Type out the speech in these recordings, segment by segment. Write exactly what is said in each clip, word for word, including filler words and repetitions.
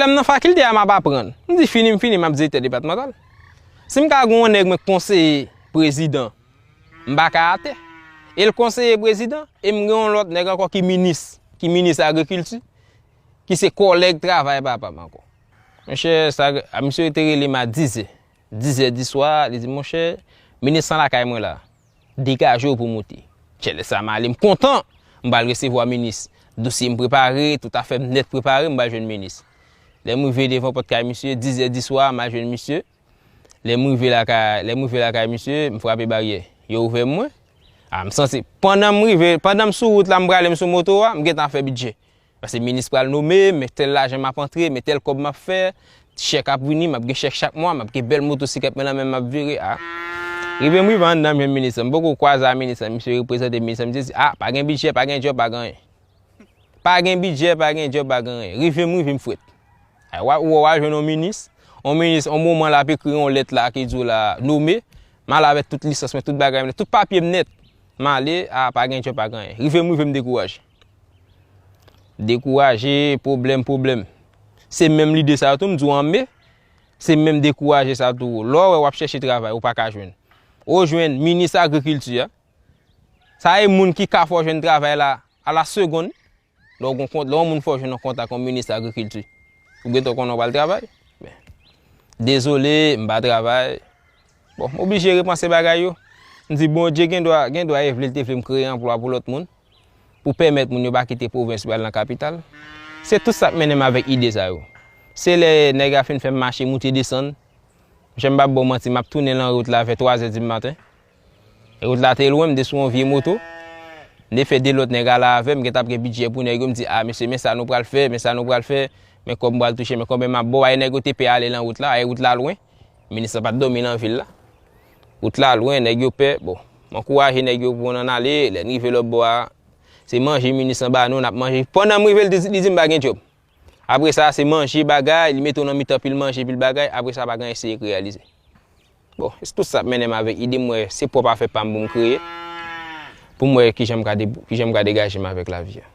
Lè m nan fakilte a, m ap aprann. M di fini, m fini, m ap direktè depatmantal. Si m ka gen yon nèg mwen k konseye prezidan, m pa ka atè. E l konseye prezidan, e m gen yon lòt nèg ankò ki minis, ki minis agrikilti, ki se kòlèg travay papa m ankò. Monchè, sa, a, misye te rele m a dizè. Dizè di swa, li di, monchè, minis lan lakay mwen la. Degaje w pou moute. Chè, lè sa m ale, m kontan. M pral resevwa minis. Dosye m prepare, tout afè m nèt prepare, m pral jwenn minis. Lè m rive devan pòt kay misye, dizè di swa, m al jwenn misye. Lè m rive lakay, lè m rive lakay misye, m frape baryè. Yo ouvè mwen. A, m santi, pandan m rive, pandan m sou wout la, m prale, m sou moto a, m gentan fè bidjè. Paske minis pral nome, men tèl lajan m ap antre, men tèl kòb m ap fè, chèk ap vini, m ap gen chèk chak mwa, m ap gen bèl motosiklèt mwen nan men m, m ap vire, a. Rive m rive anndan, m jwenn minis lan. M poko kwaze a minis lan, misye reprezante minis lan, misye di, a, pa gen bidjè, pa gen djòb, pa gen anyen. Pa gen bidjè, pa gen djòb, pa gen anyen. Rive m rive m frèt. Ay, w a, w a jwenn yon minis, yon minis, yon moman l ap ekri yon lèt la ki di w la nome, m ale avèk tout lisans mwen, tout bagay mwen, tout papye m nèt. M ale, a, pa gen djòb, pa gen anyen. Rive m rive m dekouraje. Dekouraje, pwoblèm, pwoblèm. Se menm lide sa yo tou, m di w an me, se menm dekouraje sa tou. Lè w wè w ap chèche travay, ou pa ka jwenn. Ou jwenn minis agrikilti a. Sa e moun ki ka fè w jwenn travay la a la segonn. Lè w gon kont, lè yon moun fè w jwenn yon kontak yon minis agrikilti, ou gentan konnen w pral travay. Men, dezole, m pa travay. Bon, m oblije repanse bagay yo. M di, Bondye gendwa, gendwa e vle l te vle m kreye anplwa pou lòt moun, pou pèmèt moun yo pa kite pwovens yo al nan kapital. Se tout sa k mennen m avèk ide sa yo. Se lè nèg la fin fè m mache moute desann, Monchè, m p ap ba w manti, m ap tounen nan wout la vè twazè di maten. E wout la te lwen, m te sou yon vye moto. M te fè de lòt nèg ale avè m, gentan ap gen bidjè pou nèg yo. M di, a, mesye, men sa nou pral fè, men sa nou pral fè, men kòb m pral touche, men konbyen m ap ba w. Ay, nèg yo te pè ale nan wout la, ay, wout la lwen. Minis lan pa t dòmi nan vil la. Wout la lwen, nèg yo pè. Bon, m ankouraje nèg yo pou n ann ale. Lè n rive lòt bò a, se manje minis lan ba nou, n ap manje. Pandan m rive, li di, li di m pa gen djòb. Apre sa, se manje bagay, li mete w nan mitan pil manje, pil bagay, apre sa, pa gen anyen se reyalize. Bon, se tout sa k mennen m avèk ide m wè se pwòp afè pa m pou m kreye, pou m wè kijan m ka de-, kijan m ka degaje m avèk lavi a.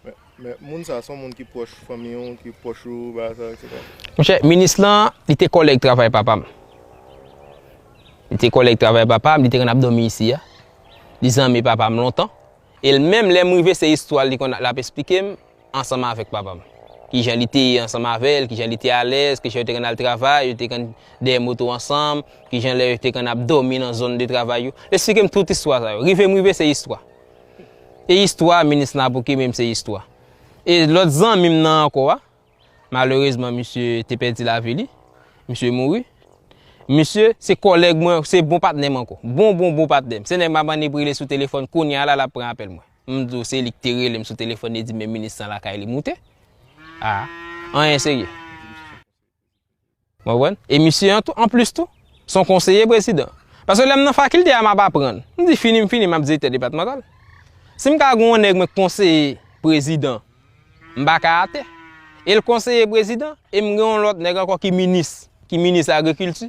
Men, men moun sa, se yon moun ki pwòch fanmi w, ki pwòch ou, bagay sa, etsetera? Monchè, minis lan, li te kòlèg travay papa m. Li te kòlèg travay papa m, li te konn ap dòmi isi a. Li zanmi papa m lontan. E l menm, lè m rive, se istwa l li konn l ap esplike m ansanm avèk papa m. Kijan li te ye ansanm avè l, kijan li te alèz, kijan yo te konn al travay, yo te konn dèyè moto ansanm, kijan lè yo te konn ap dòmi nan zòn de travay yo. Li esplike m tout istwa sa yo. Rive m rive, se istwa. E istwa, minis lan ap oke, men se istwa. E lòt zanmi m nan ankò a, malerezman, misye te pèdi lavi li. Misye mouri. Misye, se kòlèg mwen, se bon patnè m ankò. Bon, bon, bon patnè m. Se nèg m ap annik rele sou telefòn, kounye a la, l ap pran apèl mwen. M di w, se li ki te rele m sou telefòn, li di, men minis lan lakay li moute. A, anyen serye. Ou konprann? E misye an tou, anplis tou, se yon konseye prezidan. Paske lè m nan fakilte a, m ap aprann. M di fini, m fini, m ap direktè depatmantal. Si m ka gen yon nèg mwen k konseye prezidan, m pa ka atè. E l konseye prezidan, e m gen yon lòt nèg ankò ki minis, ki minis agrikilti,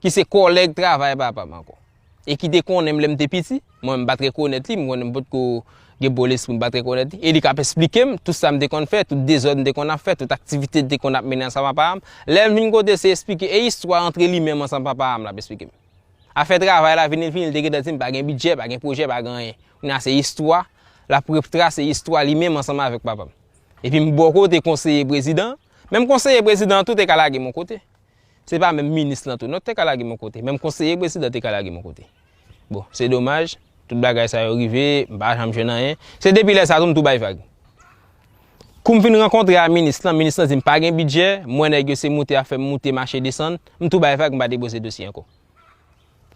ki se kòlèg travay papa m ankò. E ki te konnen m lè m te piti, mwen m pa t rekonèt li, m konnen m potko gen bon lespri, m pa t rekonèt li. E li k ap esplike m tout sa m te konn fè, tout dezòd m te konn ap fè, tout aktivite m te konn ap mennen ansanm ak papa m. Lè m vin kote, se esplike, e istwa antre li menm ansanm ak papa m l ap esplike m. Afè travay la, vini l vini, li te gentan di m pa gen bidjè, pa gen pwojè, pa gen anyen. Kounye a se istwa, l ap retrase istwa li menm ansanm avèk papa m. Epi m bò kote konseye prezidan, menm konseye prezidan an tou te ka lage m yon kote. Se pa menm minis lan tou, non, te ka lage m yon kote. Menm konseye prezidan te ka lage m yon kote. Bon, se domaj, tout bagay sa yo rive, m pa janm jwenn anyen. Se depi lè sa tou m tou bay vag. Kou m fin rankontre a minis lan, minis lan di m pa gen bidjè, m wè nèg yo se moute afè m moute, mache desann, m tou bay vag, m pa depoze dosye ankò.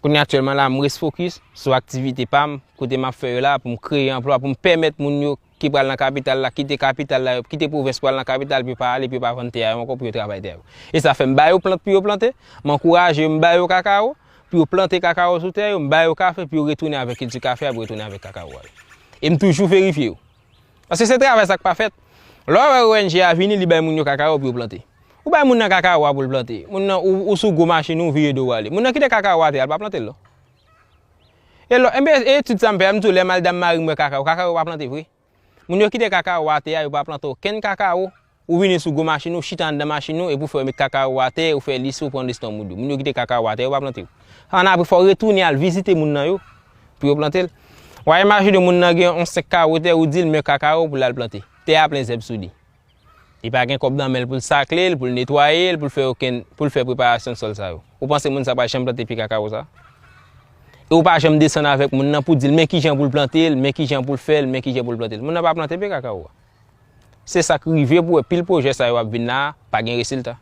Kounye a aktyèlman la, m res fokis sou aktivite pa m, kote m ap fè yo la, pou m kreye anplwa, pou m pèmèt moun yo ki pral nan kapital la, kite kapital la, kite pwovens pral nan kapital, pou yo pa ale, pou yo pa vann tè a yo ankò, pou yo travay tè a yo. E sa fè m ba yo plant pou yo plante, m ankouraje yo, m ba yo kakawo, pou yo plante kakawo sou tè yo, m ba yo kafe, pou yo retounen avèk kilti kafe a, pou yo retounen avèk kakawo a yo. E m toujou verifye yo. Paske se travay sa k pa fèt. Lè w wè O N G a vini, li bay moun yo kakawo pou yo plante. Ou bay moun nan kakawo a pou l plante. Moun nan, ou, ou sou gwo machin, ou vire do w ale. Moun nan kite kakawo atè a, l pa plante l non. E lò, enben, e etid sa m fè a, m di w, lè m al Dam Mari, m wè kakawo. Kakawo pa plante vre. Moun yo kite kakawo atè a, yo pa plante okenn kakawo. Ou vini sou gwo machin ou, chita anndan machin ou, epi ou fè yo met kakawo atè, ou fè lise, ou pran destan moun yo. Moun yo kite kakawo atè, yo pa plante yo. An apre, fò w retounen al vizite moun nan yo, pou yo plante l. W a imajine moun nan gen yon senk kawo tè, ou di l men kakawo pou l al plante. Tè a plen zèb sou li. Li pa gen kòb nan men l pou l sakle l, pou l netwaye l, pou l fè okenn, pou l fè preparasyon sòl sa yo. Ou panse moun sa pral janm plante pye kakawo sa? E ou pa janm desann avèk moun nan pou di l men kijan pou l plante l, men kijan pou l fè l, men kijan pou l plante l. Moun nan pa plante pye kakawo a. Se sa k rive pou wè pil pwojè sa yo ap vin la a, pa gen rezilta.